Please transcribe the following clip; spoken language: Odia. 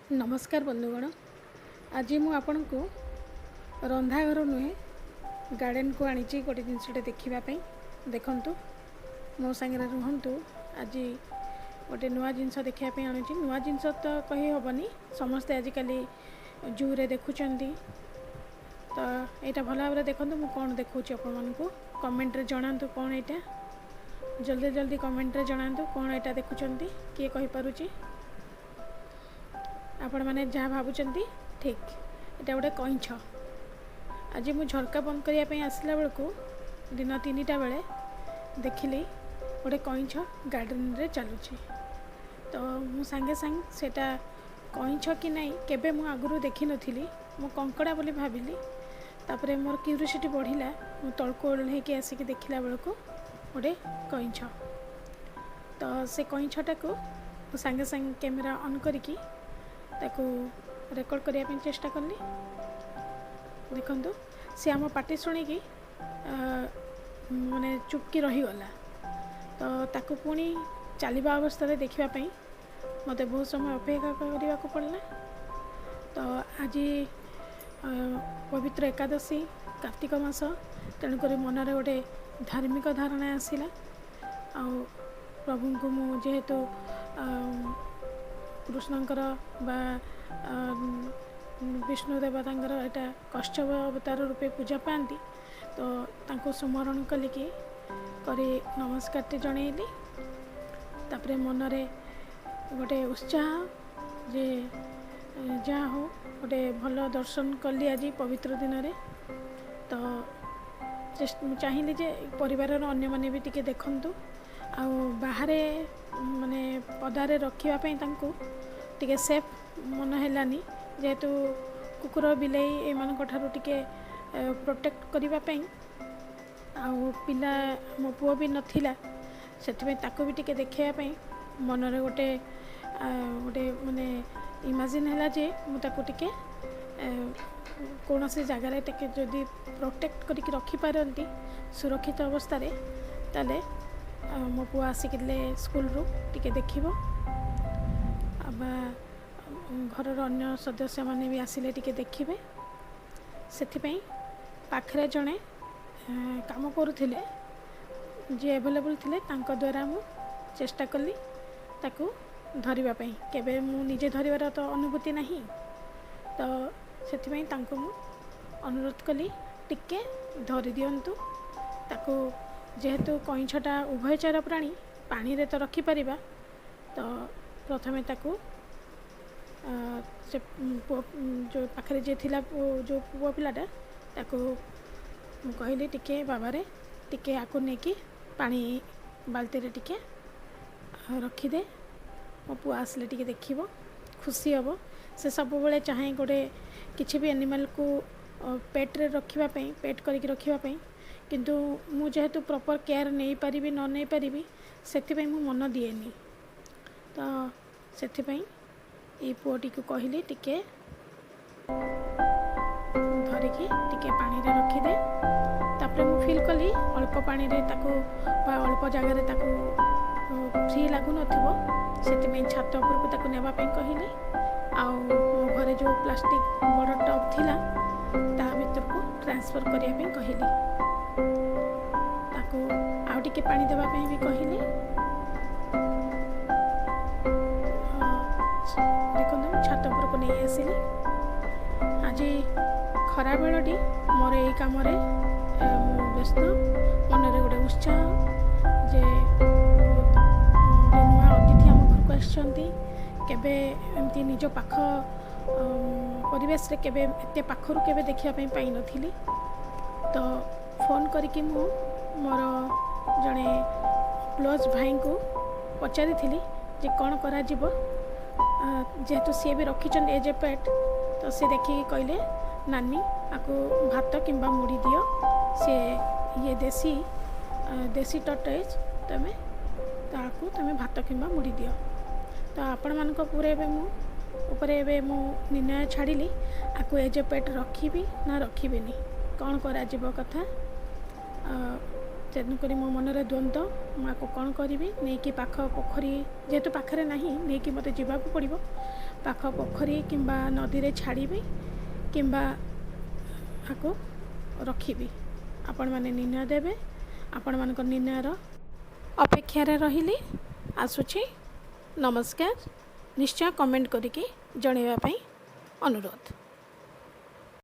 ନମସ୍କାର ବନ୍ଧୁଗଣ, ଆଜି ମୁଁ ଆପଣଙ୍କୁ ରନ୍ଧାଘର ନୁହେଁ, ଗାର୍ଡ଼େନକୁ ଆଣିଛି ଗୋଟେ ଜିନିଷଟେ ଦେଖିବା ପାଇଁ। ଦେଖନ୍ତୁ, ମୋ ସାଙ୍ଗରେ ରୁହନ୍ତୁ। ଆଜି ଗୋଟେ ନୂଆ ଜିନିଷ ଦେଖିବା ପାଇଁ ଆଣୁଛି। ନୂଆ ଜିନିଷ ତ କହି ହେବନି, ସମସ୍ତେ ଆଜିକାଲି ଜୁରେ ଦେଖୁଛନ୍ତି। ତ ଏଇଟା ଭଲ ଭାବରେ ଦେଖନ୍ତୁ, ମୁଁ କ'ଣ ଦେଖାଉଛି ଆପଣମାନଙ୍କୁ। କମେଣ୍ଟରେ ଜଣାନ୍ତୁ କ'ଣ ଏଇଟା। ଜଲ୍ଦି ଜଲ୍ଦି କମେଣ୍ଟରେ ଜଣାନ୍ତୁ କ'ଣ ଏଇଟା ଦେଖୁଛନ୍ତି। କିଏ କହିପାରୁଛି? ଆପଣମାନେ ଯାହା ଭାବୁଛନ୍ତି ଠିକ୍, ଏଇଟା ଗୋଟେ କଇଁଛ। ଆଜି ମୁଁ ଝରକା ବନ୍ଦ କରିବା ପାଇଁ ଆସିଲା ବେଳକୁ ଦିନ 3ଟା ବେଳେ ଦେଖିଲି ଗୋଟେ କଇଁଛ ଗାର୍ଡ଼େନରେ ଚାଲୁଛି। ତ ମୁଁ ସାଙ୍ଗେ ସାଙ୍ଗେ ସେଇଟା କଇଁଛ କି ନାହିଁ, କେବେ ମୁଁ ଆଗରୁ ଦେଖିନଥିଲି, ମୁଁ କଙ୍କଡ଼ା ବୋଲି ଭାବିଲି। ତାପରେ ମୋର କ୍ୟୁରିଓସିଟି ବଢ଼ିଲା, ମୁଁ ତଳକୁ ଓହ୍ଲେଇକି ଆସିକି ଦେଖିଲା ବେଳକୁ ଗୋଟେ କଇଁଛ। ତ ସେ କଇଁଛଟାକୁ ମୁଁ ସାଙ୍ଗେ ସାଙ୍ଗେ କ୍ୟାମେରା ଅନ୍ କରିକି ତାକୁ ରେକର୍ଡ଼ କରିବା ପାଇଁ ଚେଷ୍ଟା କଲି। ଦେଖନ୍ତୁ, ସେ ଆମ ପାଟି ଶୁଣିକି ମାନେ ଚୁପକି ରହିଗଲା। ତ ତାକୁ ପୁଣି ଚାଲିବା ଅବସ୍ଥାରେ ଦେଖିବା ପାଇଁ ମୋତେ ବହୁତ ସମୟ ଅପେକ୍ଷା କରିବାକୁ ପଡ଼ିଲା। ତ ଆଜି ପବିତ୍ର ଏକାଦଶୀ, କାର୍ତ୍ତିକ ମାସ, ତେଣୁକରି ମନରେ ଗୋଟେ ଧାର୍ମିକ ଧାରଣା ଆସିଲା। ଆଉ ପ୍ରଭୁଙ୍କୁ ମୁଁ ଯେହେତୁ କୃଷ୍ଣଙ୍କର ବା ବିଷ୍ଣୁ ଦେବତାଙ୍କର ଏଇଟା କଶ୍ୟପ ଅବତାର ରୂପେ ପୂଜା ପାଆନ୍ତି, ତ ତାଙ୍କୁ ସ୍ମରଣ କଲିକି କରି ନମସ୍କାରଟି ଜଣେଇଲି। ତାପରେ ମନରେ ଗୋଟେ ଉତ୍ସାହ ଯେ ଯାହା ହଉ, ଗୋଟେ ଭଲ ଦର୍ଶନ କଲି ଆଜି ପବିତ୍ର ଦିନରେ। ତ ମୁଁ ଚାହିଁଲି ଯେ ପରିବାରର ଅନ୍ୟମାନେ ବି ଟିକେ ଦେଖନ୍ତୁ। ଆଉ ବାହାରେ ମାନେ ପଦାରେ ରଖିବା ପାଇଁ ତାଙ୍କୁ ଟିକେ ସେଫ୍ ମନ ହେଲାନି, ଯେହେତୁ କୁକୁର ବିଲେଇ ଏମାନଙ୍କ ଠାରୁ ଟିକେ ପ୍ରୋଟେକ୍ଟ କରିବା ପାଇଁ। ଆଉ ପିଲା ମୋ ପୁଅ ବି ନଥିଲା, ସେଥିପାଇଁ ତାକୁ ବି ଟିକେ ଦେଖାଇବା ପାଇଁ ମନରେ ଗୋଟେ ମାନେ ଇମାଜିନ୍ ହେଲା ଯେ ମୁଁ ତାକୁ ଟିକେ କୌଣସି ଜାଗାରେ ଟିକେ ଯଦି ପ୍ରୋଟେକ୍ଟ କରିକି ରଖିପାରନ୍ତି ସୁରକ୍ଷିତ ଅବସ୍ଥାରେ, ତାହେଲେ ମୋ ପୁଅ ଆସିକିଲେ ସ୍କୁଲରୁ ଟିକେ ଦେଖିବ ବା ଘରର ଅନ୍ୟ ସଦସ୍ୟମାନେ ବି ଆସିଲେ ଟିକେ ଦେଖିବେ। ସେଥିପାଇଁ ପାଖରେ ଜଣେ କାମ କରୁଥିଲେ, ଯିଏ ଆଭେଲେବୁଲ୍ ଥିଲେ, ତାଙ୍କ ଦ୍ୱାରା ମୁଁ ଚେଷ୍ଟା କଲି ତାକୁ ଧରିବା ପାଇଁ। କେବେ ମୁଁ ନିଜେ ଧରିବାର ତ ଅନୁଭୂତି ନାହିଁ, ତ ସେଥିପାଇଁ ତାଙ୍କୁ ମୁଁ ଅନୁରୋଧ କଲି ଟିକେ ଧରିଦିଅନ୍ତୁ ତାକୁ। ଯେହେତୁ କଇଁଛଟା ଉଭୟଚର ପ୍ରାଣୀ, ପାଣିରେ ତ ରଖିପାରିବା। ତ ପ୍ରଥମେ ତାକୁ ସେ ପୁଅ ଯେଉଁ ପାଖରେ ଯିଏ ଥିଲା, ଯେଉଁ ପୁଅ ପିଲାଟା, ତାକୁ ମୁଁ କହିଲି, ଟିକେ ବାବାରେ, ଟିକେ ଆକୁ ନେଇକି ପାଣି ବାଲ୍ଟିରେ ଟିକେ ରଖିଦେ, ମୋ ପୁଅ ଆସିଲେ ଟିକେ ଦେଖିବ, ଖୁସି ହେବ। ସେ ସବୁବେଳେ ଚାହେଁ ଗୋଟେ କିଛି ବି ଆନିମାଲ୍କୁ ପେଟ୍ରେ ରଖିବା ପାଇଁ, ପେଟ୍ କରିକି ରଖିବା ପାଇଁ। କିନ୍ତୁ ମୁଁ ଯେହେତୁ ପ୍ରପର୍ କେୟାର୍ ନେଇପାରିବି ନ ନେଇପାରିବି, ସେଥିପାଇଁ ମୁଁ ମନ ଦିଏନି। ତ ସେଥିପାଇଁ ଏଇ ପୁଅଟିକୁ କହିଲି, ଟିକେ ଧରିକି ଟିକେ ପାଣିରେ ରଖିଦେ। ତାପରେ ମୁଁ ଫିଲ୍ କଲି ଅଳ୍ପ ପାଣିରେ ତାକୁ ବା ଅଳ୍ପ ଜାଗାରେ ତାକୁ ଫ୍ରି ଲାଗୁନଥିବ, ସେଥିପାଇଁ ଛାତ ଉପରକୁ ତାକୁ ନେବା ପାଇଁ କହିଲି। ଆଉ ମୋ ଘରେ ଯେଉଁ ପ୍ଲାଷ୍ଟିକ୍ ବଡ଼ ଟବ୍ ଥିଲା, ତା ଭିତରକୁ ଟ୍ରାନ୍ସଫର୍ କରିବା ପାଇଁ କହିଲି। ତାକୁ ଆଉ ଟିକେ ପାଣି ଦେବା ପାଇଁ ବି କହିଲି। ଦେଖନ୍ତୁ, ମୁଁ ଛାତ ଉପରକୁ ନେଇ ଆସିଲି। ଆଜି ଖରାବେଳଟି ମୋର ଏଇ କାମରେ ମୁଁ ବ୍ୟସ୍ତ। ମନରେ ଗୋଟେ ଉତ୍ସାହ ଯେ ଗୋଟେ ନୂଆ ଅତିଥି ଆମ ଘରକୁ ଆସିଛନ୍ତି। କେବେ ଏମିତି ନିଜ ପାଖ ପରିବେଶରେ କେବେ ଏତେ ପାଖରୁ କେବେ ଦେଖିବା ପାଇଁ ପାଇନଥିଲି। ତ ଫୋନ୍ କରିକି ମୁଁ ମୋର ଜଣେ କ୍ଲୋଜ୍ ଭାଇଙ୍କୁ ପଚାରିଥିଲି ଯେ କ'ଣ କରାଯିବ, ଯେହେତୁ ସିଏ ବି ରଖିଛନ୍ତି ଏଜ୍ ଏ ପେଟ୍। ତ ସେ ଦେଖିକି କହିଲେ, ନାନୀ, ଆକୁ ଭାତ କିମ୍ବା ମୁଢ଼ି ଦିଅ, ସେ ଇଏ ଦେଶୀ ଟର୍ଟଏଜ୍, ତୁମେ ତାକୁ ତୁମେ ଭାତ କିମ୍ବା ମୁଢ଼ି ଦିଅ। ତ ଆପଣମାନଙ୍କ ଉପରେ ଏବେ ମୁଁ ଉପରେ ଏବେ ମୁଁ ନିର୍ଣ୍ଣୟ ଛାଡ଼ିଲି, ଆକୁ ଏଜ୍ ଏ ପେଟ୍ ରଖିବି ନା ରଖିବିନି, କ'ଣ କରାଯିବ କଥା। ତେଣୁକରି ମୋ ମନରେ ଦ୍ୱନ୍ଦ୍ୱ, ମୁଁ ଆକୁ କ'ଣ କରିବି? ନେଇକି ପାଖ ପୋଖରୀ ଯେହେତୁ ପାଖରେ ନାହିଁ, ନେଇକି ମୋତେ ଯିବାକୁ ପଡ଼ିବ। ପାଖ ପୋଖରୀ କିମ୍ବା ନଦୀରେ ଛାଡ଼ିବି କିମ୍ବା ଆକୁ ରଖିବି, ଆପଣମାନେ ନିର୍ଣ୍ଣୟ ଦେବେ। ଆପଣମାନଙ୍କ ନିର୍ଣ୍ଣୟର ଅପେକ୍ଷାରେ ରହିଲି। ଆସୁଛି, ନମସ୍କାର। ନିଶ୍ଚୟ କମେଣ୍ଟ କରିକି ଜଣାଇବା ପାଇଁ ଅନୁରୋଧ।